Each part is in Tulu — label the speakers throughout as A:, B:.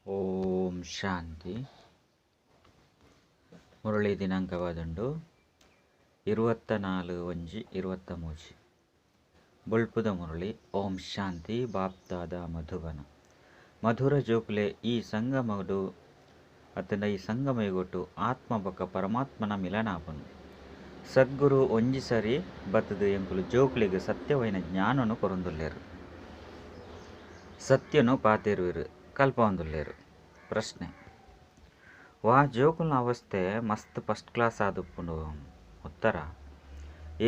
A: ಓಂ ಶಾಂತಿ. ಮುರಳಿ ದಿನಾಂಕವಾದುಂಡು 24/1/23. ಬೊಳ್ಪುದ ಮುರಳಿ. ಓಂ ಶಾಂತಿ. ಬಾಪ್ದಾದ ಮಧುಬನ ಮಧುರ ಜೋಕುಲೆ ಈ ಸಂಗಮಡು ಅತ್ತಂಡ ಈ ಸಂಗಮಯುಗೊಟ್ಟು ಆತ್ಮ ಬೊಕ್ಕ ಪರಮಾತ್ಮನ ಮಿಲನಾಪನು. ಸದ್ಗುರು ಒಂಜಿ ಸರಿ ಬತ್ತದು ಎಂಕುಲು ಜೋಕುಲೆಗ್ ಸತ್ಯವೈನ ಜ್ಞಾನನು ಕೊರೊಂದುಲ್ಲೆರು. ಸತ್ಯನು ಪಾತೆರುವೆರು ಕಲ್ಪವಂದುಲ್ಲೆರು. ಪ್ರಶ್ನೆ: ವಾ ಜೋಕುಲ್ನ ಅವಸ್ಥೆ ಮಸ್ತ್ ಫಸ್ಟ್ ಕ್ಲಾಸ್ ಆದುಪ್ಪುಂಡು? ಉತ್ತರ: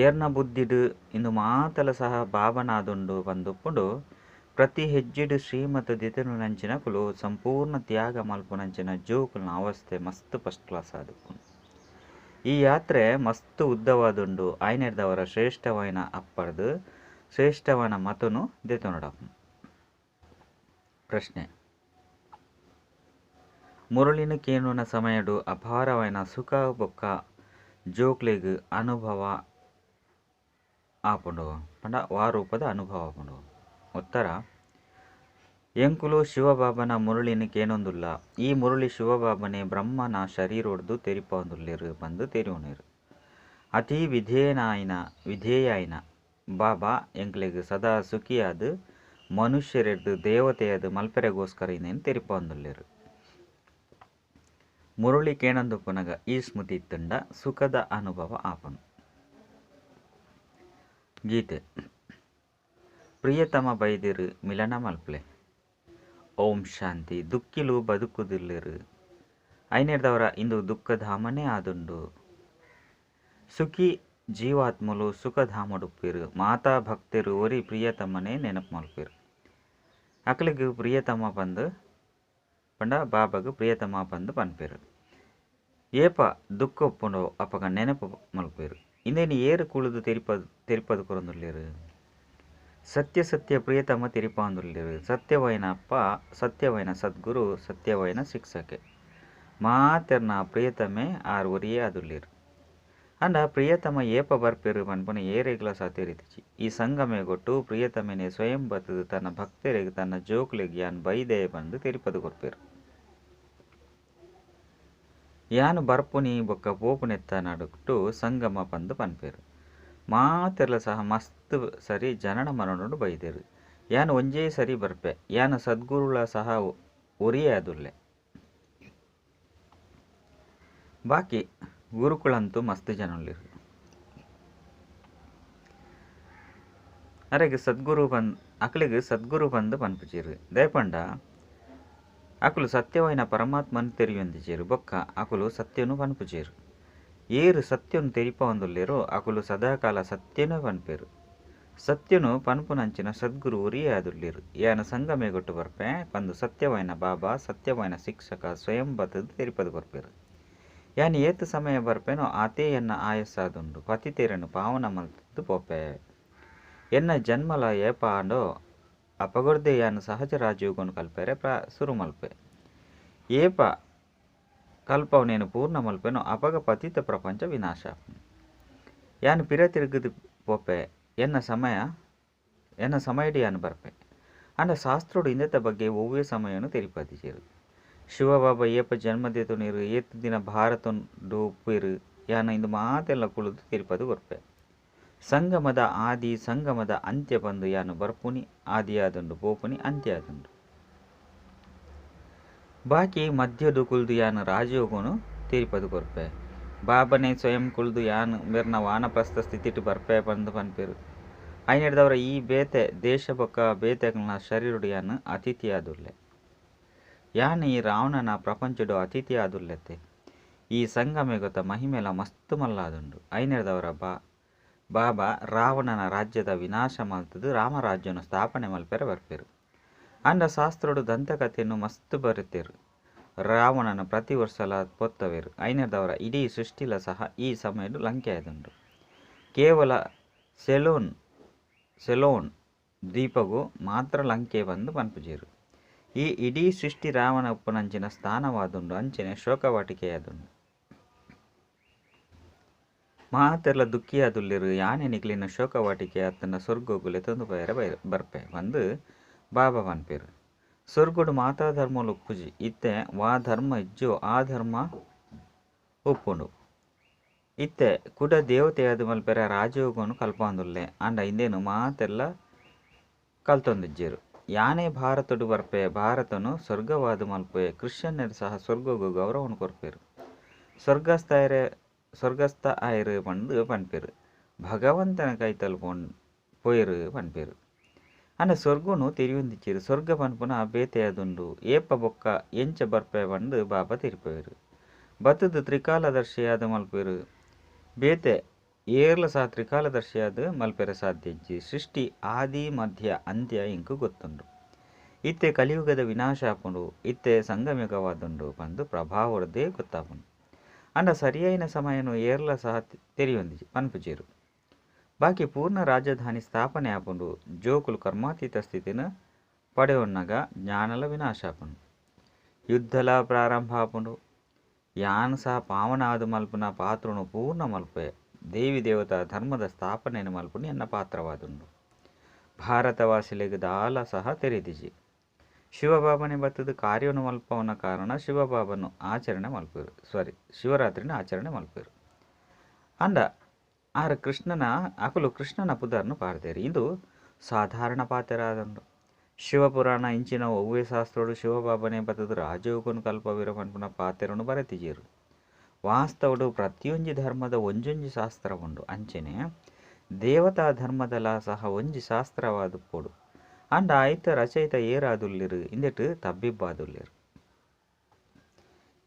A: ಏರ್ನ ಬುದ್ಧಿಡ್ ಇಂದು ಮಾತಲ ಸಹ ಬಾಬನಾದುಂಡು ಪಂದುಪ್ಪುಂಡು. ಪ್ರತಿ ಹೆಜ್ಜೆಡ್ ಶ್ರೀಮತ ದೆತೊನುನಂಚಿನಕುಲು ಸಂಪೂರ್ಣ ತ್ಯಾಗ ಮಲ್ಪುನಂಚಿನ ಜೋಕುಲ್ನ ಅವಸ್ಥೆ ಮಸ್ತ್ ಫಸ್ಟ್ ಕ್ಲಾಸ್ ಆದುಪ್ಪುಂಡು. ಈ ಯಾತ್ರೆ ಮಸ್ತ್ ಉದ್ದವಾದುಂಡು. ಆಯ್ನೆರ್ದವರ ಶ್ರೇಷ್ಠವಾಯಿನ ಅಪ್ಪರ್ದು ಶ್ರೇಷ್ಠವಾನ ಮತನು ದೆತೊನಡಪ್ಪು. ಪ್ರಶ್ನೆ: ಮುರಳಿನ ಕೇನುನ ಸಮಯಡು ಅಪಾರವಾಯಿನ ಸುಖ ಬೊಕ್ಕ ಜೋಕ್ಲೆಗ್ ಅನುಭವ ಆಪುಂಡು ಪಂಡ ವಾರೂಪದ ಅನುಭವ ಆಪುಂಡು. ಉತ್ತರ: ಎಂಕುಲು ಶಿವಬಾಬನ ಮುರಳಿನ ಕೇನೊಂದುಲ್ಲ. ಈ ಮುರಳಿ ಶಿವಬಾಬನೆ ಬ್ರಹ್ಮನ ಶರೀರೊಡ್ದು ತೆರಿಪೊಂದುಲ್ಲೆರು ಪಂದು ತೆರಿಯುನೇರು. ಅತಿ ವಿಧೇಯಾಯಿನ ಬಾಬಾ ಎಂಕ್ಲೆಗ್ ಸದಾ ಸುಖಿಯಾದ್ ಮನುಷ್ಯರೆಡ್ದು ದೇವತೆಯಾದ ಮಲ್ಪೆರೆಗೋಸ್ಕರ ಇನ್ನೇನು ತೆರಿಪೊಂದುಲ್ಲೆರು. ಮುರಳಿ ಕೇನೊಂದುಪ್ಪುನಗ ಈ ಸ್ಮೃತಿ ಇತ್ತುಂಡ ಸುಖದ ಅನುಭವ ಆಪುಂಡು. ಗೀತೆ: ಪ್ರಿಯತಮ ಬೈದಿರು ಮಿಲನ ಮಲ್ಪಲೆ. ಓಂ ಶಾಂತಿ. ದುಕ್ಕಿಲು ಬದುಕುದಿಲ್ಲೆರು ಐನೆರ್ದವರ ಇಂದು ದುಃಖಧಾಮನೇ ಆದುಂಡು. ಸುಖಿ ಜೀವಾತ್ಮಲು ಸುಖಧಾಮಡುಪ್ಪೇರು. ಮಾತಾ ಭಕ್ತರು ಒರಿ ಪ್ರಿಯತಮನೇ ನೆನಪು ಮಲ್ಪೇರು. ಅಕ್ಲೆಗ್ ಪ್ರಿಯತಮ ಪಂದು ಪಂಡ ಬಾಬಾಗ್ ಪ್ರಿಯತಮ ಪಂದು ಪನ್ಪೇರು. ಏಪ ದುಃಖ ಉಪ್ಪುಂಡೋ ಅಪಗ ನೆನಪು ಮಲ್ಪೇರು. ಇಂದೇನು ಏರು ಕುಳುದು ತೆರಿಪದು ಕೊರೊಂದುಲ್ಲೆರು. ಸತ್ಯ ಸತ್ಯ ಪ್ರಿಯತಮ ತೆರಿಪಾಂದುಲ್ಲೆರು. ಸತ್ಯವೈನ ಅಪ್ಪ, ಸತ್ಯವೈನ ಸದ್ಗುರು, ಸತ್ಯವೈನ ಶಿಕ್ಷಕೆ ಮಾತೆರ್ನ ಪ್ರಿಯತಮೆ ಆರ್ ಒರಿಯೇ ಆದುಲ್ಲೆರು. ಅಂಡ ಪ್ರಿಯತಮ ಏಪ ಬರ್ಪೇರು ಪನ್ಪುನ ಏರೆಗ್ಲ ಸತೆರಿತಿಚಿ. ಈ ಸಂಗಮೆ ಗೊಟ್ಟು ಪ್ರಿಯತಮೆನೆ ಸ್ವಯಂ ಬತ್ತದು ತನ್ನ ಭಕ್ತರಿಗೆ ತನ್ನ ಜೋಕ್ಲೆಗ್ ಯಾನ್ ಬೈದೆ ಪಂದು ತೆರಿಪದು ಕೊರ್ಪೇರು. ಯಾನು ಬರ್ಪುನಿ ಬೊಕ್ಕ ಪೋಪುನೆತ್ತ ನಡುಕ್ಟು ಸಂಗಮ ಪಂದು ಪನ್ಪೇರು. ಮಾತೆರ್ಲ ಸಹ ಮಸ್ತ್ ಸರಿ ಜನನ ಮರಣಡು ಬೈದೇರು. ಯಾನು ಒಂಜೇ ಸರಿ ಬರ್ಪೆ. ಯಾನು ಸದ್ಗುರುಳ ಸಹ ಒರಿಯೇ ಆದುಲ್ಲೆ. ಬಾಕಿ ಗುರುಕುಳಂತೂ ಮಸ್ತ್ ಜನೊಲ್ಲೆರು. ಅರೆಗ್ ಸದ್ಗುರು ಪಂದ್ ಅಕ್ಲೆಗ್ ಸದ್ಗುರು ಪಂದ್ ಪನ್ಪುಜೆರು. ದಯಪಂಡ ಅಕುಲು ಸತ್ಯವೈನ ಪರಮಾತ್ಮನ್ ತೆರಿಯೊಂದಿಜೆರು ಬೊಕ್ಕ ಅಕುಲು ಸತ್ಯನು ಪನ್ಪುಜೆರು. ಏರು ಸತ್ಯನು ತೆರಿಪೊಂದುಲ್ಲೆರೋ ಅಕುಲು ಸದಾಕಾಲ ಸತ್ಯನು ಪನ್ಪೇರು. ಸತ್ಯನು ಪನ್ಪುನಂಚಿನ ಸದ್ಗುರು ಒರಿಯೇ ಆದುಲ್ಲೆರು. ಯಾನು ಸಂಗಮೆಗೊಟ್ಟು ಬರ್ಪೆ ಪಂದು ಸತ್ಯವೈನ ಬಾಬಾ ಸತ್ಯವೈನ ಶಿಕ್ಷಕ ಸ್ವಯಂ ಬತ್ತದು ತೆರಿಪದು ಕೊರ್ಪೇರು. ಯಾನು ಏತ್ ಸಮಯ ಬರ್ಪೇನೋ ಆತೇ ಎನ್ನ ಆಯಸ್ಸಾದುಂಡು. ಪತಿತೇರನ್ನು ಪಾವನ ಮಲ್ತದ್ದು ಪೋಪೆ. ಎನ್ನ ಜನ್ಮಲ ಏಪ ಆಂಡೋ ಅಪಗೊರ್ದೆ ಯಾನು ಸಹಜ ರಾಜಯೋಗನು ಕಲ್ಪೆರೆ ಸುರು ಮಲ್ಪೆ. ಏಪ ಕಲ್ಪವನೇನು ಪೂರ್ಣ ಮಲ್ಪೆನೋ ಅಪಗ ಪತಿತ ಪ್ರಪಂಚ ವಿನಾಶ. ಯಾನು ಪಿರ ತಿರುಗದು ಪೋಪೆ. ಎನ್ನ ಸಮಯಡಿ ಯಾನು ಬರ್ಪೆ. ಅಂಡ ಶಾಸ್ತ್ರೋಡು ಇಂದೆತ ಬಗ್ಗೆ ಒವ್ವೇ ಸಮಯನು ತೆರಿಪದಿಜೆರು. ಶಿವಬಾಬಾ ಏಪ ಜನ್ಮದೆತೊನಿರು ಏತ್ ದಿನ ಭಾರತೊಂಡು ಉಪ್ಪೇರು ಯಾನು ಇಂದು ಮಾತೆಲ್ಲ ಕುಳುದು ತೆರಿಪದು ಕೊರ್ಪೆ. ಸಂಗಮದ ಆದಿ ಸಂಗಮದ ಅಂತ್ಯ ಬಂದು ಯಾನು ಬರ್ಪುನಿ ಆದಿಯಾದುಂಡು ಪೋಪುನಿ ಅಂತ್ಯ ಆದುಂಡು. ಬಾಕಿ ಮಧ್ಯಡು ಕುಲ್ದು ಯಾನು ರಾಜಯೋಗನು ತೆರಿಪದು ಕೊರ್ಪೆ. ಬಾಬನೆ ಸ್ವಯಂ ಕುಲ್ದು ಯಾನು ಮೆರ್ನ ವಾನಪ್ರಸ್ಥ ಸ್ಥಿತಿಟ್ ಬರ್ಪೆ ಪಂದು ಪನ್ಪೇರು. ಐನೆಡ್ದವರ ಈ ಬೇತೆ ದೇಶ ಬೊಕ್ಕ ಬೇತೆಗ್ನ ಶರೀರಡು ಯಾನು ಅತಿಥಿಯಾದುಲ್ಲೆ. ಯಾನು ಈ ರಾವಣನ ಪ್ರಪಂಚಡು ಅತಿಥಿ ಆದುಲ್ಲೆತೆ. ಈ ಸಂಗಮೆಗೊತ್ತ ಮಹಿಮೆಲ ಮಸ್ತ್ ಮಲ್ಲಾದುಂಡು. ಐನೆಡ್ದವರ ಬಾಬಾ ರಾವಣನ ರಾಜ್ಯದ ವಿನಾಶ ಮಲ್ತದು ರಾಮರಾಜ್ಯನು ಸ್ಥಾಪನೆ ಮಲ್ಪೆರೆ ಬರ್ಪೇರು. ಅಂಡ ಶಾಸ್ತ್ರೋಡು ದಂತಕಥೆಯನ್ನು ಮಸ್ತ್ ಬರೆತೇರು. ರಾವಣನ ಪ್ರತಿ ವರ್ಷಲ ಪೊತ್ತವೇರು. ಐನೆಡ್ದವರ ಇಡೀ ಸೃಷ್ಟಿಲ ಸಹ ಈ ಸಮಯಡು ಲಂಕೆಯಾದುಂಡು. ಕೇವಲ ಸೆಲೋನ್ ದ್ವೀಪಗೂ ಮಾತ್ರ ಲಂಕೆ ಬಂದು ಪನ್ಪುಜೆರು. ಈ ಇಡೀ ಸೃಷ್ಟಿ ರಾವಣ ಉಪ್ಪುನಂಚಿನ ಸ್ಥಾನವಾದುಂಡು. ಅಂಚನೆ ಶೋಕವಾಟಿಕೆಯಾದುಂಡು. ಮಾತೆರ್ಲ ದುಃಖಿಯಾದುಲ್ಲೆರು. ಯಾನೆ ನಿಕ್ಲಿನ ಶೋಕವಾಟಿಕೆ ಅತ್ತನ ಸ್ವರ್ಗೋಗುಲೆ ತೊಂದು ಪೋಯೆರೆ ಬರ್ಪೆ ಪಂದು ಬಾಬಾ ಪನ್ಪೇರು. ಸ್ವರ್ಗಡು ಮಾತಾ ಧರ್ಮಲು ಉಪ್ಪುಜಿ. ಇತ್ತೆ ವಾ ಧರ್ಮ ಇಜ್ಜೋ ಆ ಧರ್ಮ ಉಪ್ಪುಂಡು. ಇತ್ತೆ ಕುಡ ದೇವತೆಯಾದ್ ಮಲ್ಪೆರೆ ರಾಜಯೋಗನು ಕಲ್ಪಾಂದುಲ್ಲೆ. ಆಂಡ ಇಂದೇನು ಮಾತೆಲ್ಲ ಕಲ್ತೊಂದಿಜ್ಜೆರ್. ಯಾನೇ ಭಾರತೊಡು ಬರ್ಪೆ, ಭಾರತನು ಸ್ವರ್ಗವಾದ್ ಮಲ್ಪುವೆ. ಕ್ರಿಶ್ಚಿಯನ್ನೆರ್ ಸಹ ಸ್ವರ್ಗಗ್ ಗೌರವನು ಕೊರ್ಪೆರ್. ಸ್ವರ್ಗಸ್ಥ ಆಯೆರ್ ಪಂದ್ ಪನ್ಪೆರ್. ಭಗವಂತನ ಕೈತಲ್ ಪೋಯೆರ್ ಪನ್ಪೆರ್. ಆಂಡ ಸ್ವರ್ಗನು ತೆರಿಯೊಂದಿಜ್ಜೆರ್. ಸ್ವರ್ಗ ಪನ್ಪುನ ಬೇತೆಯಾದುಂಡು. ಏಪ ಬೊಕ್ಕ ಎಂಚ ಬರ್ಪೆ ಪಂದ್ ಬಾಬಾ ತೆರಿಪುವೆರ್. ಬತ್ತುದು ತ್ರಿಕಾಲದರ್ಶಿಯಾದ್ ಮಲ್ಪುವೆರ್. ಬೇತೆ ಏರ್ಲ ಸಹ ತ್ರಿಕಾಲದರ್ಶಿಯಾದ್ ಮಲ್ಪೆರೆ ಸಾಧ್ಯ ಇಜ್ಜಿ. ಸೃಷ್ಟಿ ಆದಿ ಮಧ್ಯ ಅಂತ್ಯ ಎಂಕ್ ಗೊತ್ತುಂಡು. ಇತ್ತೆ ಕಲಿಯುಗದ ವಿನಾಶ ಆಪುಂಡು. ಇತ್ತೆ ಸಂಗಮಯುಗವಾದುಂಡು ಪಂದ್ ಪ್ರಭಾವರ್ದೇ ಗೊತ್ತಾಪುಂಡು. ಆಂಡ ಸರಿಯಾಯಿನ ಸಮಯನು ಏರ್ಲ ಸಹ ತೆರಿಯೊಂದಿಜ್ಜಿ ಪನ್ಪುಜೆರ್. ಬಾಕಿ ಪೂರ್ಣ ರಾಜಧಾನಿ ಸ್ಥಾಪನೆ ಆಪುಂಡು. ಜೋಕುಲು ಕರ್ಮಾತೀತ ಸ್ಥಿತಿನ ಪಡೆಯೊನ್ನಗ ಜ್ಞಾನಲ ವಿನಾಶ ಆಪುಂಡು. ಯುದ್ಧಲ ಪ್ರಾರಂಭ ಆಪುಂಡು. ಯಾನ್ ಸಹ ಪಾವನ ಆದ್ ಮಲ್ಪುನ ಪಾತ್ರನು ಪೂರ್ಣ ಮಲ್ಪುವೆ. ದೇವಿ ದೇವತಾ ಧರ್ಮದ ಸ್ಥಾಪನೆಯನ್ನು ಮಲ್ಪುನ ಎನ್ನ ಪಾತ್ರವಾದುಂಡು. ಭಾರತವಾಸಿಲೆಗ್ ದಾಲ ಸಹ ತೆರಿದಿಜಿ. ಶಿವಬಾಬನೆ ಬತ್ತುದು ಕಾರ್ಯನು ಮಲ್ಪವನ ಕಾರಣ ಶಿವಬಾಬನು ಆಚರಣೆ ಮಲ್ಪುವೆರ್. ಸಾರಿ, ಶಿವರಾತ್ರಿನ ಆಚರಣೆ ಮಲ್ಪುವೆರ್. ಆಂಡ ಆರ್ ಕೃಷ್ಣನ ಅಕುಲು ಕೃಷ್ಣನ ಪುದರ್ನು ಪಾಡ್ದೆರ್. ಇಂದು ಸಾಧಾರಣ ಪಾತೆರ ಆದುಂಡು. ಶಿವಪುರಾಣ ಇಂಚಿನ ಒವ್ವೇ ಶಾಸ್ತ್ರಡು ಶಿವಬಾಬನೆ ಬತ್ತುದು ರಾಜಯೋಗನು ಕಲ್ಪವಿರ ಪನ್ಪುನ ಪಾತೆರನು ಬರೆತಿಜೆರ್. ವಾಸ್ತವಡು ಪ್ರತಿಯೊಂಜಿ ಧರ್ಮದ ಒಂಜೊಂಜಿ ಶಾಸ್ತ್ರ ಉಂಡು. ಅಂಚನೆ ದೇವತಾ ಧರ್ಮದಲ ಸಹ ಒಂಜಿ ಶಾಸ್ತ್ರವಾದುಪ್ಪೊಡು. ಆಂಡ ಐತ ರಚಯಿತ ಏರಾದುಲ್ಲೆರ್ ಇಂದೆಟ್ ತಬ್ಬಿಬ್ಬಾದುಲ್ಲೆರ್.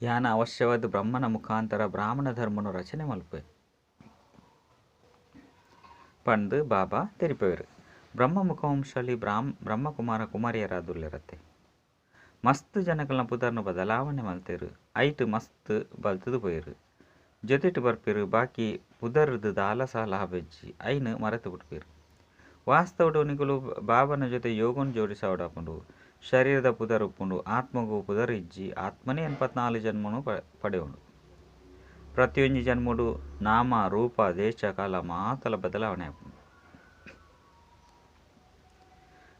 A: ಯಾನ ಅವಶ್ಯವಾದ ಬ್ರಹ್ಮನ ಮುಖಾಂತರ ಬ್ರಾಹ್ಮಣ ಧರ್ಮನು ರಚನೆ ಮಲ್ಪುವೆ ಪಂದ್ ಬಾಬಾ ತೆರಿಪುವೆರ್. ಬ್ರಹ್ಮ ಮುಖವಂಶಲಿ ಬ್ರಹ್ಮಕುಮಾರ ಕುಮಾರಿಯರಾದುಲ್ಲೆರತ್ತೆ. ಮಸ್ತ್ ಜನಕಲ್ನ ಪುದರ್ನು ಬದಲಾವಣೆ ಮಲ್ತೆರ್. ಐಟ್ ಮಸ್ತ್ ಬಲ್ತುದು ಪೋಯೆರ್. ಜೊತೆಟ್ ಬರ್ಪೆರ್. ಬಾಕಿ ಪುದರ್ದು ದಾಲ ಸಹ ಲಾಭ ಇಜ್ಜಿ. ಐನ್ ಮರೆತು ಬುಡ್ಪೆರ್. ವಾಸ್ತವಡು ನಿಕುಲು ಬಾಬನ ಜೊತೆ ಯೋಗನು ಜೋಡಿಸಾವಡಾಪುಂಡು. ಶರೀರದ ಪುದರ್ ಉಪ್ಪುಂಡು. ಆತ್ಮಗೂ ಪುದರ್ ಇಜ್ಜಿ. ಆತ್ಮನೇ 84 ಜನ್ಮನು ಪಡೆಯುಂಡು. ಪ್ರತಿಯೊಂಜಿ ಜನ್ಮಡು ನಾಮ ರೂಪ ದೇಶ ಕಾಲ ಮಾತಲ ಬದಲಾವಣೆ ಆಪುಂಡು.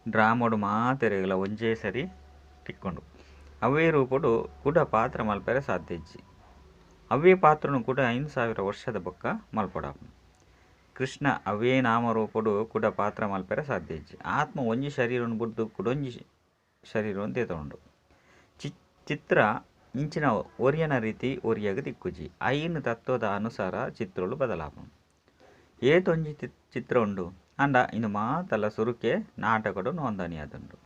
A: ಡ್ರಾಮಡು ಮಾತೆರೆಗ್ಲ ಒಂಜೇ ಸರಿ ತಿಕ್ಕೊಂಡು ಅವೇ ರೂಪಡು ಕೂಡ ಪಾತ್ರ ಮಲ್ಪೆರೆ ಸಾಧ್ಯ ಇಜ್ಜಿ. ಅವೇ ಪಾತ್ರನು ಕೂಡ 5000 ವರ್ಷದ ಬೊಕ್ಕ ಮಲ್ಪೊಡಾಪುಂಡು. ಕೃಷ್ಣ ಅವೇ ನಾಮರೂಪಡು ಕೂಡ ಪಾತ್ರ ಮಲ್ಪೆರೆ ಸಾಧ್ಯ ಇಜ್ಜಿ. ಆತ್ಮ ಒಂಜಿ ಶರೀರನು ಬುಡ್ದು ಕುಡೊಂಜಿ ಶರೀರವನ್ನು ತೇತೊಂಡು. ಚಿತ್ರ ಇಂಚಿನ ಒರಿಯನ ರೀತಿ ಒರಿಯಗ ದಿಕ್ಕುಜಿ. ಐನ್ ತತ್ವದ ಅನುಸಾರ ಚಿತ್ರಗಳು ಬದಲಾಪುಂಡು. ಏತೊಂಜಿ ಚಿತ್ರ ಉಂಡು. ಆಂಡ ಇಂದು ಮಾತಲ ಸುರುಕೆ ನಾಟಕಡು ನೋಂದಣಿ ಆದುಂಡು.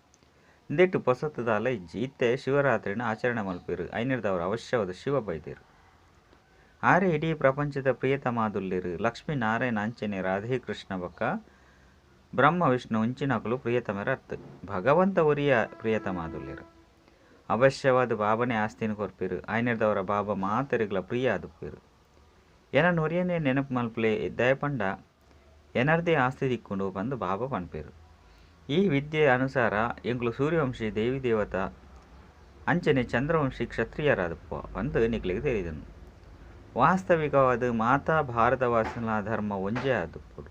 A: ಇಂದೆಟ್ ಪೊಸತುದಾಲ ಇಜ್ಜಿ. ಇತ್ತೆ ಶಿವರಾತ್ರಿನ ಆಚರಣೆ ಮಲ್ಪೆರ್. ಐನಿರ್ದವರ ಅವಶ್ಯವಾದ ಶಿವ ಬೈದೆರ್. ಆರೆ ಇಡೀ ಪ್ರಪಂಚದ ಪ್ರಿಯತಮಾದುಲ್ಲೆರ್. ಲಕ್ಷ್ಮೀ ನಾರಾಯಣ ಅಂಚನೆ ರಾಧೆ ಕೃಷ್ಣ ಬೊಕ್ಕ ಬ್ರಹ್ಮ ವಿಷ್ಣು ಇಂಚಿನಕುಲು ಪ್ರಿಯತಮರ ಅರ್ಥ. ಭಗವಂತ ಒರಿಯ ಪ್ರಿಯತಮಾದುಲ್ಲೆರ್. ಅವಶ್ಯವಾದ ಬಾಬನೇ ಆಸ್ತಿನ ಕೊರ್ಪೆರ್. ಐನಿರ್ದವರ ಬಾಬಾ ಮಾತೆರೆಗ್ಲ ಪ್ರಿಯ ಆದುಪ್ಪೆರ್. ಎನನ್ ಒರಿಯನೇ ನೆನಪು ಮಲ್ಪುಲೆ ದಯಪಂಡ ಎನರ್ದೇ ಆಸ್ತಿ ದಿಕ್ಕುಂಡು ಪಂದ್ ಬಾಬಾ ಪನ್ಪೆರ್. ಈ ವಿದ್ಯೆ ಅನುಸಾರ ಎಂಕುಲು ಸೂರ್ಯವಂಶಿ ದೇವಿ ದೇವತಾ ಅಂಚನೆ ಚಂದ್ರವಂಶಿ ಕ್ಷತ್ರಿಯರಾದಪ್ಪ ಪಂದ್ ನಿಕ್ಲೆಗ್ ತೆರಿದುಂಡು. ವಾಸ್ತವಿಕವಾದ ಮಾತಾ ಭಾರತವಾಸಿನ ಧರ್ಮ ಒಂಜೇ ಆದುಪ್ಪೊಡು.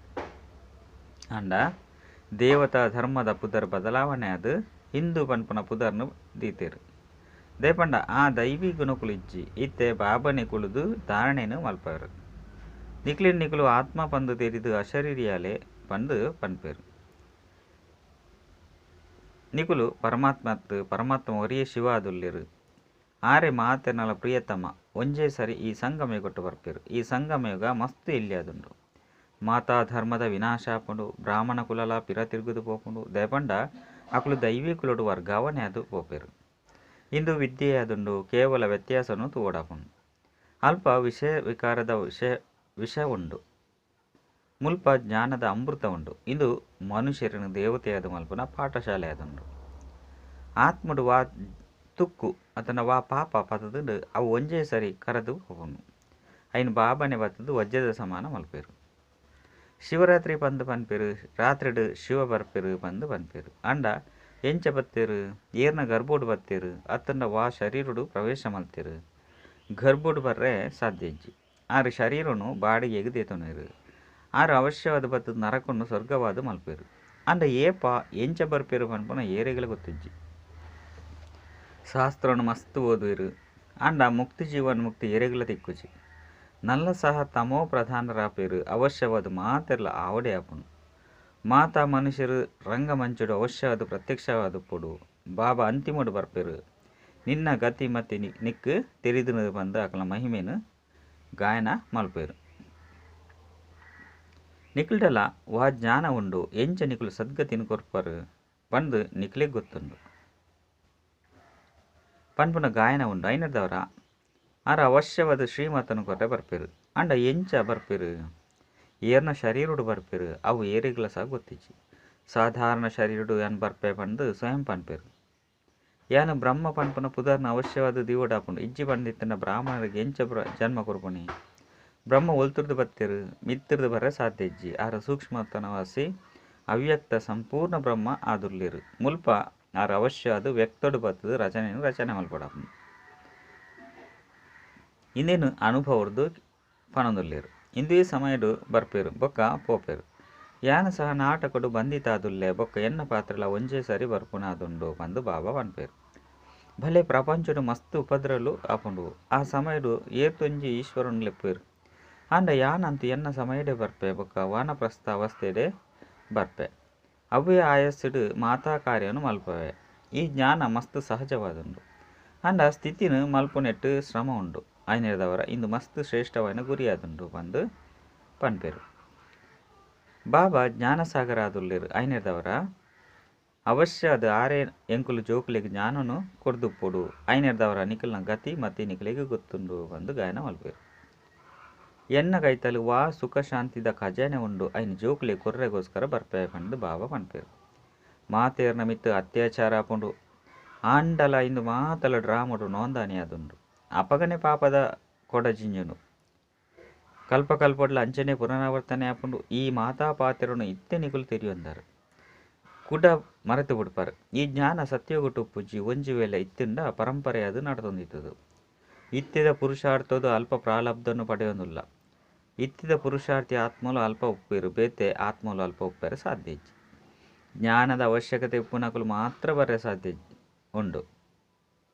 A: ಆಂಡ ದೇವತಾ ಧರ್ಮದ ಪುದರ್ ಬದಲಾವಣೆ ಆದ್ ಹಿಂದೂ ಪನ್ಪುನ ಪುದರ್ನು ದೀತೆರ್. ದಯಪಂಡ ಆ ದೈವಿ ಗುಣಕುಲು ಇಜ್ಜಿ. ಇತ್ತೆ ಬಾಬನೆ ಕುಳುದು ಧಾರಣೆನು ಮಲ್ಪೆರ್. ನಿಕ್ಲೆನ್ ನಿಕುಲು ಆತ್ಮ ಪಂದ್ ತೆರಿದು ಅಶರೀರಿಯಾಲೆ ಪಂದ್ ಪನ್ಪೆರ್. ನಿಕುಲು ಪರಮಾತ್ಮತ್ ಪರಮಾತ್ಮ ಒರಿಯೇ ಶಿವ ಆದುಲ್ಲೆರ್. ಆರೆ ಮಾತೆರ್ನಲ ಪ್ರಿಯತಮ ಒಂಜೇ ಸರಿ ಈ ಸಂಗಮಯುಗಟ್ಟು ಬರ್ಪೆರ್. ಈ ಸಂಗಮಯುಗ ಮಸ್ತ್ ಎಲ್ಯಾದುಂಡು. ಮಾತಾ ಧರ್ಮದ ವಿನಾಶ ಆಪುಂಡು. ಬ್ರಾಹ್ಮಣ ಕುಲಲ ಪಿರ ತಿರುಗುದು ಪೋಪುಂಡು. ದಯಪಂಡ ಅಕುಲು ದೈವಿ ಕುಲಡು ವರ್ಗಾವಣೆ ಆದು ಪೋಪೆರ್. ಇಂದು ವಿದ್ಯೆಯಾದುಂಡು. ಕೇವಲ ವ್ಯತ್ಯಾಸನು ತೂವೊಡಾಪುಂಡು. ಅಲ್ಪ ವಿಷಯ ವಿಕಾರದ ವಿಷ ಉಂಡು. ಮುಲ್ಪ ಜ್ಞಾನದ ಅಮೃತ ಉಂಡು. ಇಂದು ಮನುಷ್ಯರನ್ನು ದೇವತೆಯಾದ ಮಲ್ಪುನ ಪಾಠಶಾಲೆ ಆದುಂಡು. ಆತ್ಮಡು ವಾ ತುಕ್ಕು ಅತನ ವಾ ಪಾಪ ಪತದುಂಡು ಅವು ಒಂಜೇ ಸರಿ ಕರದು ಪೋಪುಂಡು. ಐನ್ ಬಾಬನೆ ಬತ್ತುದು ವಜ್ರದ ಸಮಾನ ಮಲ್ಪೆರು. ಶಿವರಾತ್ರಿ ಪಂದ್ ಪನ್ಪೆರು. ರಾತ್ರಿಡು ಶಿವ ಬರ್ಪೆರು ಪಂದ್ ಪನ್ಪೆರು. ಆಂಡ ಎಂಚ ಬತ್ತೆರು? ಏರ್ನ ಗರ್ಭೋಡು ಬತ್ತೆರು? ಅತ್ತಂಡ ವಾ ಶರೀರಡು ಪ್ರವೇಶ ಮಲ್ತೆರು? ಗರ್ಭೋಡು ಬರ್ರೆ ಸಾಧ್ಯ ಇಜ್ಜಿ. ಆರು ಶರೀರನು ಬಾಡಿಗೆಗೆ ದೇತೊನೆರು. ಆರು ಅವಶ್ಯವಾದ ಬತ್ತುದು ನರಕನ್ನು ಸ್ವರ್ಗವಾದ ಮಲ್ಪೆರು. ಆಂಡ ಏಪ ಎಂಚ ಬರ್ಪೆರು ಪನ್ಪುನ ಏರೆಗ್ಲ ಗೊತ್ತಿಜ್ಜಿ. ಶಾಸ್ತ್ರನು ಮಸ್ತ್ ಓದುವೆರು ಆಂಡ ಮುಕ್ತಿ ಜೀವನ್ ಮುಕ್ತಿ ಎರೆಗ್ಲ ತಿಕ್ಕುಜಿ. ನಲ್ಲ ಸಹ ತಮೋ ಪ್ರಧಾನರಾಪೇರು ಅವಶ್ಯವಾದ ಮಾತೆರ್ಲ ಆವಡೆ ಆಪುಂಡು. ಮಾತಾ ಮನುಷ್ಯರು ರಂಗಮಂಚುಡು ಅವಶ್ಯವಾದ ಪ್ರತ್ಯಕ್ಷವಾದ ಪೊಡು ಬಾಬಾ ಅಂತಿಮಡು ಬರ್ಪೇರು. ನಿನ್ನ ಗತಿ ಮತಿ ನಿಕ್ಕು ತೆರಿದು ಬಂದು ಅಕಲ ಮಹಿಮೇನು ಗಾಯನ ಮಲ್ಪೇರು. ನಿಕ್ಲ್ಡಲ ವಾ ಜ್ಞಾನ ಉಂಡು ಎಂಚ ನಿಕ್ಲು ಸದ್ಗತಿನ ಕೊರ್ಪರು ಪಂದು ನಿಕ್ಲೆಗ್ ಗೊತ್ತುಂಡು ಪನ್ಪುನ ಗಾಯನ ಉಂಡು. ಐನದವರ ಆರ ಅವಶ್ಯವಾದ ಶ್ರೀಮತನು ಕೊರ್ರೆ ಬರ್ಪೇರು. ಅಂಡ ಎಂಚ ಬರ್ಪೇರು ಏರ್ನ ಶರೀರುಡು ಬರ್ಪೇರು ಅವು ಏರಿಗ್ಲ ಸಹ ಗೊತ್ತಿಜ್ಜಿ. ಸಾಧಾರಣ ಶರೀರುಡು ಯಾನ್ ಬರ್ಪೆ ಪಂದು ಸ್ವಯಂ ಪನ್ಪೇರು. ಯಾನು ಬ್ರಹ್ಮ ಪನ್ಪುನ ಪುದರ್ನ ಅವಶ್ಯವಾದ ದೀವಡಾಪುಂಡು. ಇಜ್ಜಿ ಪಂದಿತ್ತನ ಬ್ರಾಹ್ಮಣರಿಗೆ ಎಂಚ ಜನ್ಮ ಕೊರ್ಪುನಿ. ಬ್ರಹ್ಮ ಒಲ್ತುರ್ದು ಬತ್ತೇರು ಮಿತ್ತುರ್ದು ಬರ್ರೆ ಸಾಧ್ಯ ಇಜ್ಜಿ. ಆರ ಸೂಕ್ಷ್ಮತನವಾಸಿ ಅವ್ಯಕ್ತ ಸಂಪೂರ್ಣ ಬ್ರಹ್ಮ ಆದುರ್ಲಿರು. ಮುಲ್ಪ ಆರ ಅವಶ್ಯ ಅದು ವ್ಯಕ್ತಡು ಬತ್ತದು ರಚನೆಯನ್ನು ರಚನೆ ಮಲ್ಪಡಾಪುಂಡು. ಇಂದೇನು ಅನುಭವರ್ದು ಪನೊಂದುಲ್ಲೇರು. ಇಂದುವೇ ಸಮಯಡು ಬರ್ಪೇರು ಬೊಕ್ಕ ಪೋಪೇರು. ಯಾನು ಸಹ ನಾಟಕಡು ಬಂಧಿತಾದುಲ್ಲೆ ಬೊಕ್ಕ ಎನ್ನ ಪಾತ್ರಲ ಒಂಜೇ ಸರಿ ಬರ್ಪುನಾದುಂಡು ಪಂದು ಬಾಬಾ ಪನ್ಪೇರು. ಭಲೆ ಪ್ರಪಂಚಡು ಮಸ್ತ್ ಉಪದ್ರಲು ಆಪುಂಡು. ಆ ಸಮಯಡು ಏತೊಂಜಿ ಈಶ್ವರನು ಲೆಪ್ಪೇರು. ಆಂಡ ಯಾನಂತೂ ಎನ್ನ ಸಮಯಡೆ ಬರ್ಪೆ ಬೊಕ್ಕ ವಾನಪ್ರಸ್ಥ ಅವಸ್ಥೆಡೆ ಬರ್ಪೆ. ಅವೇ ಆಯಸ್ಸುಡು ಮಾತಾ ಕಾರ್ಯನು ಮಲ್ಪವೆ. ಈ ಜ್ಞಾನ ಮಸ್ತ್ ಸಹಜವಾದುಂಡು. ಆಂಡ ಸ್ಥಿತಿನು ಮಲ್ಪುನೆಟ್ಟು ಶ್ರಮ ಉಂಡು. ಐನೇದವರ ಇಂದು ಮಸ್ತ್ ಶ್ರೇಷ್ಠವಾದ ಗುರಿಯಾದುಂಡು ಪಂದು ಪನ್ಪೇರು. ಬಾಬಾ ಜ್ಞಾನಸಾಗರ ಆದುಲ್ಲೇರು. ಐನೇದವರ ಅವಶ್ಯ ಅದು ಆರೇ ಎಂಕುಲು ಜೋಕುಲೆಗ್ ಜ್ಞಾನನು ಕೊರ್ದುಪ್ಪೊಡು. ಐನೇದವರ ನಿಕಲ್ನ ಗತಿ ಮತಿ ನಿಕಲೆಗ್ ಗೊತ್ತುಂಡು ಪಂದು ಗಾಯನ ಮಲ್ಪೇರು. ಎನ್ನ ಕೈತಲು ವಾ ಸುಖ ಶಾಂತಿದ ಖಜಾನೆ ಉಂಡು ಐನ್ ಜೋಕುಲೆ ಕೊರ್ರೆಗೋಸ್ಕರ ಬರ್ಪೆ ಪಂದು ಬಾಬಾ ಪನ್ಪೇರು. ಮಾತೇರ್ನ ಮಿತ್ತು ಅತ್ಯಾಚಾರ ಆಪುಂಡು. ಆಂಡಲ ಇಂದು ಮಾತಲ ಡ್ರಾಮಡು ನೋಂದಾಣಿ ಆದುಂಡು. ಅಪಗನೆ ಪಾಪದ ಕೊಡಜಿಂಜುನು ಕಲ್ಪ ಕಲ್ಪಡ್ಲ ಅಂಚನೆ ಪುನರಾವರ್ತನೆ ಆಪುಂಡು. ಈ ಮಾತಾ ಪಾತ್ರನು ಇತ್ತೆ ನಿಕುಲು ತೆರಿಯೊಂದಾರು ಕುಡ ಮರೆತು ಬಿಡ್ಪಾರು. ಈ ಜ್ಞಾನ ಸತ್ಯಗುಟ್ಟು ಪೂಜಿ ಒಂಜಿ ವೇಳೆ ಇತ್ತಿಂದ ಪರಂಪರೆ ಅದು ನಡತೊಂದಿತ್ತದು. ಇತ್ತಿದ ಪುರುಷಾರ್ಥದ ಅಲ್ಪ ಪ್ರಾಲಬ್ಧನು ಪಡೆಯೊಂದುಲ್ಲ. ಇತ್ತಿದ ಪುರುಷಾರ್ಥಿ ಆತ್ಮಲು ಅಲ್ಪ ಉಪ್ಪೇರು ಬೇತೆ ಆತ್ಮಲು ಅಲ್ಪ ಉಪ್ಪೇರೆ ಸಾಧ್ಯ ಇಜ್ಜಿ. ಜ್ಞಾನದ ಅವಶ್ಯಕತೆ ಉಪ್ಪುನಕುಲು ಮಾತ್ರ ಬರೆ ಸಾಧ್ಯ ಉಂಡು.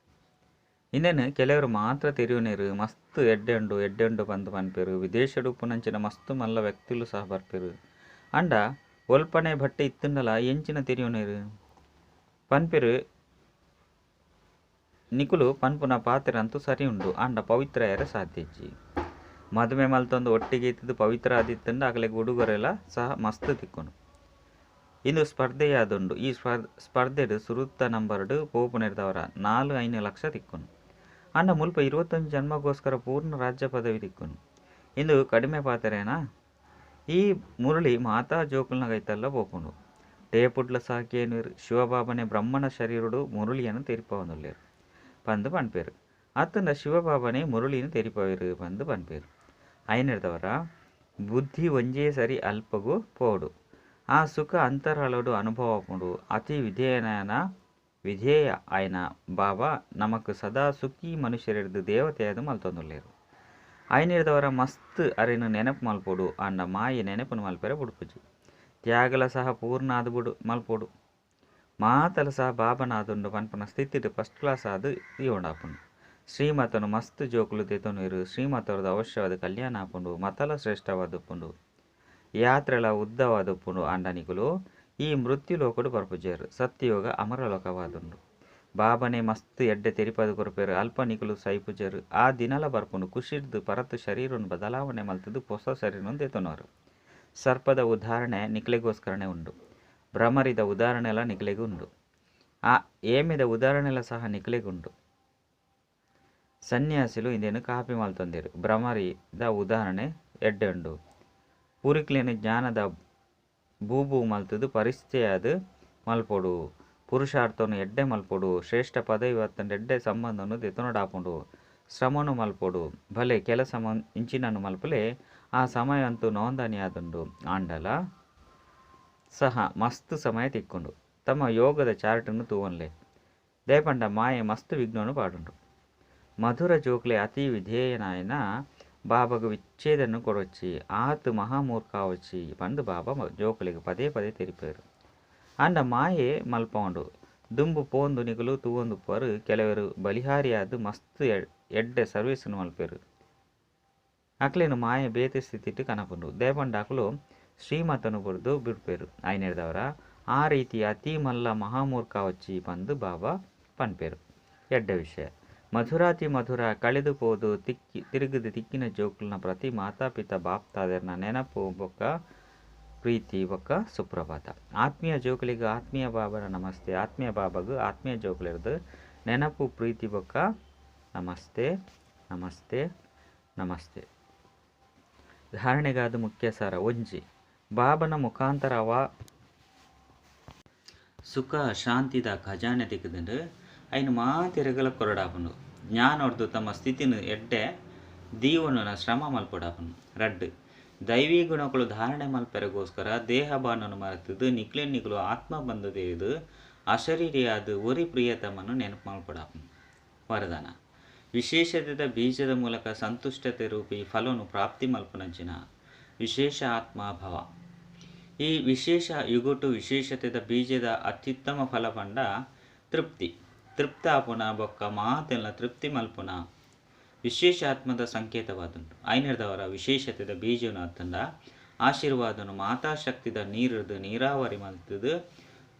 A: ಇನ್ನೇನು ಕೆಲವರು ಮಾತ್ರ ತೆರಿಯುನೇರು ಮಸ್ತ್ ಎಡ್ಡೆಂಡು ಎಡ್ಡೆಂಡು ಪಂದು ಪನ್ಪೇರು. ವಿದೇಶಡು ಉಪ್ಪುನಂಚಿನ ಮಸ್ತ್ ಮಲ್ಲ ವ್ಯಕ್ತಿಲು ಸಹ ಬರ್ಪೇರು. ಅಂಡ ಒಲ್ಪನೆ ಭಟ್ಟೆ ಇತ್ತುಂಡಲ ಎಂಚಿನ ತೆರಿಯುನೇರು ಪನ್ಪೇರು. ನಿಕುಲು ಪನ್ಪುನ ಪಾತ್ರ ಅಂತೂ ಸರಿ ಉಂಡು. ಅಂಡ ಪವಿತ್ರ ಯಾರ ಸಾಧ್ಯ ಇಜ್ಜಿ. ಮದುವೆ ಮಲ್ತೊಂದು ಒಟ್ಟಿಗೆ ಇತ್ತಿದ್ದು ಪವಿತ್ರ ಆದಿತ್ತಂಡ ಅಗಲೆಗ್ ಉಡುಗೊರೆಲ ಸಹ ಮಸ್ತ್ ತಿಕ್ಕೊಂಡು. ಇಂದು ಸ್ಪರ್ಧೆಯಾದುಂಡು. ಈ ಸ್ಪರ್ಧೆಡು ಸುರುತ್ತ ನಂಬರ್ಡು ಪೋಪುನೆರ್ದವರ 4-5 ಲಕ್ಷ ತಿಕ್ಕೊಂಡು. ಅಂಡ ಮುಲ್ಪ 21 ಜನ್ಮಗೋಸ್ಕರ ಪೂರ್ಣ ರಾಜ್ಯ ಪದವಿ ತಿಕ್ಕೊಂಡು. ಇಂದು ಕಡಿಮೆ ಪಾತ್ರೇನಾ? ಈ ಮುರಳಿ ಮಾತಾ ಜೋಕುಲ್ನ ಕೈತಲ್ಲ ಪೋಪುಂಡು. ಟೇಪುಡ್ಲ ಸಾಕೇನುರು ಶಿವಬಾಬನೆ ಬ್ರಹ್ಮಣ ಶರೀರುಡು ಮುರಳಿಯನ್ನು ತೆರಿಪವನುಲ್ಲೇರು ಪಂದು ಪನ್ಪೇರು. ಅತ್ತಂಡ ಶಿವಬಾಬನೆ ಮುರಳಿಯನ್ನು ತೆರಿಪವೇರು ಪಂದು ಪನ್ಪೇರು. ಐನೆರ್ದವರ ಬುದ್ಧಿ ಒಂಜೇ ಸರಿ ಅಲ್ಪಗೂ ಪೋಡು. ಆ ಸುಖ ಅಂತರಾಳೋಡು ಅನುಭವ ಪುಂಡು. ಅತಿ ವಿಧೇಯನ ವಿಧೇಯ ಆಯ್ನ ಬಾಬಾ ನಮಕ್ ಸದಾ ಸುಖಿ ಮನುಷ್ಯರಿರ್ದು ದೇವತೆಯಾದ ಮಲ್ತೊಂದುಲ್ಲೇರು. ಐನಿರ್ದವರ ಮಸ್ತ್ ಅರಿನು ನೆನಪು ಮಲ್ಪೊಡು. ಅಂಡ ಮಾಯಿ ನೆನಪುನು ಮಲ್ಪೆರೆ ಬುಡ್ಪುಜಿ. ತ್ಯಾಗಲ ಸಹ ಪೂರ್ಣ ಆದ್ ಬುಡು ಮಲ್ಪೊಡು. ಮಾತಲ ಸಹ ಬಾಬನಾದುಂಡು ಪನ್ಪುನ ಸ್ಥಿತಿಡು ಫಸ್ಟ್ ಕ್ಲಾಸ್ ಆದ್ ಈವೊಂಡಾಪುಂಡು. ಶ್ರೀಮತನು ಮಸ್ತ್ ಜೋಕುಲು ದೆತೊನುವೆರು. ಶ್ರೀಮತರದ ಅವಶ್ಯವಾದ ಕಲ್ಯಾಣ ಆಪುಂಡು. ಮತಲ ಶ್ರೇಷ್ಠವಾದುಪ್ಪುಂಡು. ಯಾತ್ರೆಲ ಉದ್ದವಾದುಪ್ಪುಂಡು. ಅಂಡ ನಿಕುಲು ಈ ಮೃತ್ಯು ಲೋಕಡು ಬರ್ಪುಜೇರು. ಸತ್ಯಯೋಗ ಅಮರಲೋಕವಾದುಂಡು. ಬಾಬನೆ ಮಸ್ತ್ ಎಡ್ಡೆ ತೆರಿಪದು ಕೊರ್ಪೇರು. ಅಲ್ಪ ನಿಕುಲು ಸೈಪುಜೇರು. ಆ ದಿನಲ ಬರ್ಪುಂಡು. ಖುಷಿರ್ದು ಪರತ್ ಶರೀರನು ಬದಲಾವಣೆ ಮಲ್ತದು ಹೊಸ ಶರೀರನು ದೆತೊನುವರು. ಸರ್ಪದ ಉದಾಹರಣೆ ನಿಕ್ಲೆಗೋಸ್ಕರನೇ ಉಂಡು. ಭ್ರಮರಿದ ಉದಾಹರಣೆಲ ನಿಕ್ಲೆಗೂ ಉಂಡು. ಆ ಏಮೆದ ಉದಾಹರಣೆಲ ಸಹ ನಿಕ್ಲೆಗುಂಡು. ಸನ್ಯಾಸಿಲು ಇಂದೇನು ಕಾಪಿ ಮಲ್ತೊಂದಿರು. ಭ್ರಮರಿದ ಉದಾಹರಣೆ ಎಡ್ಡೆ ಉಂಡು. ಪೂರಿಕ್ಲೇನು ಜ್ಞಾನದ ಬೂಬು ಮಲ್ತದು ಪರಿಸ್ಥಿತಿಯಾದ ಮಲ್ಪೊಡು. ಪುರುಷಾರ್ಥನು ಎಡ್ಡೆ ಮಲ್ಪೊಡು. ಶ್ರೇಷ್ಠ ಪದವಿ ಅತ್ತಂಡ ಎಡ್ಡೆ ಸಂಬಂಧನು ದೆತೊನಡಾಪುಂಡು. ಶ್ರಮನು ಮಲ್ಪೊಡು. ಭಲೆ ಕೆಲಸ ಇಂಚಿನನು ಮಲ್ಪಲೆ ಆ ಸಮಯ ಅಂತೂ ನೋಂದಣಿ ಆದುಂಡು. ಆಂಡಲ ಸಹ ಮಸ್ತ್ ಸಮಯ ತಿಕ್ಕೊಂಡು. ತಮ್ಮ ಯೋಗದ ಚಾರ್ಟನ್ನು ತೂವನ್ಲೆ ದೇಪಂಡ ಮಾಯೆ ಮಸ್ತ್ ವಿಘ್ನನು ಪಾಡುಂಡು. ಮಧುರ ಜೋಕ್ಲೆ ಅತಿ ವಿಧೇಯನಾಯನ ಬಾಬಾಗ ವಿಚ್ಛೇದನ್ನು ಕೊಡೊಚ್ಚಿ ಆತು ಮಹಾಮೂರ್ಖಾವಚ್ಚಿ ಪಂದು ಬಾಬಾ ಜೋಕುಲೆಗ್ ಪದೇ ಪದೇ ತೆರಿಪೇರು. ಅಂಡ ಮಾಯೆ ಮಲ್ಪೌಂಡು. ದುಂಬು ಪೋಂದು ನಿಕುಲು ತೂವೊಂದುಪ್ಪರು ಕೆಲವರು ಬಲಿಹಾರಿಯಾದ್ ಮಸ್ತ್ ಎಡ್ಡೆ ಸರ್ವಿಸ್ ಮಲ್ಪೆರು. ಅಕ್ಲೆನ ಮಾಯ ಬೇತೆ ಸ್ಥಿತಿಟ್ ಕನಪುಂಡು. ದಾಯೆಪಂಡ ಅಕುಲು ಶ್ರೀಮತನು ಬುಡ್ದು ಬಿಡ್ಪೆರು. ಆಯಿನೆಡ್ದಾವರ ಆ ರೀತಿ ಅತಿ ಮಲ್ಲ ಮಹಾಮೂರ್ಖ ವಚ್ಚಿ ಪಂದ್ ಬಾಬಾ ಪನ್ಪೆರು. ಎಡ್ಡೆ ವಿಷಯ. ಮಧುರಾತಿ ಮಧುರ ಕಳೆದು ಪೋದು ತಿಕ್ಕಿ ತಿರುಗುದು ತಿಕ್ಕಿನ ಜೋಕುಲ್ನ ಪ್ರತಿ ಮಾತಾ ಪಿತಾ ಬಾಪ್ ತಾದೆರ್ನ ನೆನಪು ಬೊಕ್ಕ ಪ್ರೀತಿ ಬೊಕ್ಕ ಸುಪ್ರಭಾತ. ಆತ್ಮೀಯ ಜೋಕುಲಿಗೆ ಆತ್ಮೀಯ ಬಾಬನ ನಮಸ್ತೆ. ಆತ್ಮೀಯ ಬಾಬಾಗು ಆತ್ಮೀಯ ಜೋಕುಲಿರ್ದು ನೆನಪು ಪ್ರೀತಿ ಬೊಕ್ಕ ನಮಸ್ತೆ ನಮಸ್ತೆ ನಮಸ್ತೆ. ಧಾರಣೆಗಾದ ಮುಖ್ಯ ಸಾರ ಒಂಜಿ ಬಾಬನ ಮುಖಾಂತರ ಅವ ಸುಖ ಶಾಂತಿದ ಖಜಾನೆ ತಿಕ್ಕುದುಂಡು. ಐನು ಮಾತೆರೆಗಲ ಕೊರಡಾಪುಂಡು. ಜ್ಞಾನೊರ್ದು ತಮ್ಮ ಸ್ಥಿತಿನ ಎಡ್ಡೆ ದೀವೊನುನ ಶ್ರಮ ಮಲ್ಪೊಡಾಪುಂಡು. ರಡ್ಡ್ ದೈವಿ ಗುಣಗಳು ಧಾರಣೆ ಮಲ್ಪೆರೆಗೋಸ್ಕರ ದೇಹ ಬಾಣನು ಮರೆತದು ನಿಕ್ಲೆ ನಿಕುಲು ಆತ್ಮ ಬಂದು ತಿಳಿದು ಅಶರೀರಿಯಾದ ಒರಿ ಪ್ರಿಯತಮನು ನೆನಪು ಮಲ್ಪೊಡಾಪುಂಡು. ವರದಾನ ವಿಶೇಷತೆದ ಬೀಜದ ಮೂಲಕ ಸಂತುಷ್ಟತೆ ರೂಪಿ ಫಲನು ಪ್ರಾಪ್ತಿ ಮಲ್ಪುನಂಚಿನ ವಿಶೇಷ ಆತ್ಮಭವ. ಈ ವಿಶೇಷ ಯುಗೊಟು ವಿಶೇಷತೆದ ಬೀಜದ ಅತ್ಯುತ್ತಮ ಫಲ ಪಂಡ ತೃಪ್ತಿ. ತೃಪ್ತಾಪುನ ಬೊಕ್ಕ ಮಾತೆಲ್ಲ ತೃಪ್ತಿ ಮಲ್ಪುನ ವಿಶೇಷ ಆತ್ಮದ ಸಂಕೇತವಾದುಂಡು. ಐನೆರ್ದವರ ವಿಶೇಷತೆದ ಬೀಜನು ಅತ್ತಂಡ ಆಶೀರ್ವಾದನು ಮಾತಾ ಶಕ್ತಿದ ನೀರುರ್ದು ನೀರಾವರಿ ಮಲ್ತದು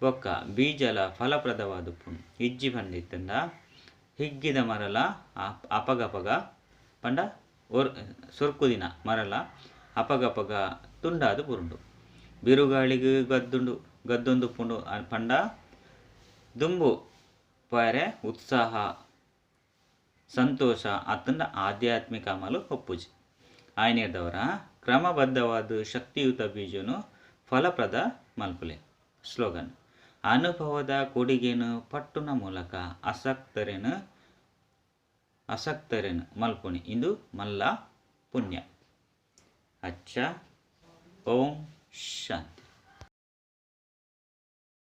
A: ಬೊಕ್ಕ ಬೀಜಲ ಫಲಪ್ರದವಾದುಪ್ಪುಂಡು. ಇಜ್ಜಿ ಪಂದಿತ್ತಂಡ ಹಿಗ್ಗಿದ ಮರಲ ಅಪಗಪಗ ಪಂಡ ಸೊರ್ಕುದಿನ ಮರಲ ಅಪಗಪಗ ತುಂಡಾದು ಬುರುಂಡು. ಬಿರುಗಾಳಿಗೆ ಗದ್ದುಂಡು ಗದ್ದೊಂದುಪ್ಪುಂಡು ಪಂಡ ದುಂಬು ಪೋಯರೆ ಉತ್ಸಾಹ ಸಂತೋಷ ಅತ್ತಂಡ ಆಧ್ಯಾತ್ಮಿಕ ಅಮಲು ಒಪ್ಪುಜಿ. ಆಯ್ನೆದವರ ಕ್ರಮಬದ್ಧವಾದ ಶಕ್ತಿಯುತ ಬೀಜನು ಫಲಪ್ರದ ಮಲ್ಪುಲೆ. ಸ್ಲೋಗನ್ ಅನುಭವದ ಕೊಡುಗೆನು ಪಟ್ಟುನ ಮೂಲಕ ಅಸಕ್ತರೆನು ಅಸಕ್ತರೆನು ಮಲ್ಪುನಿ ಇಂದು ಮಲ್ಲ ಪುಣ್ಯ. ಅಚ್ಚ. ಓಂ.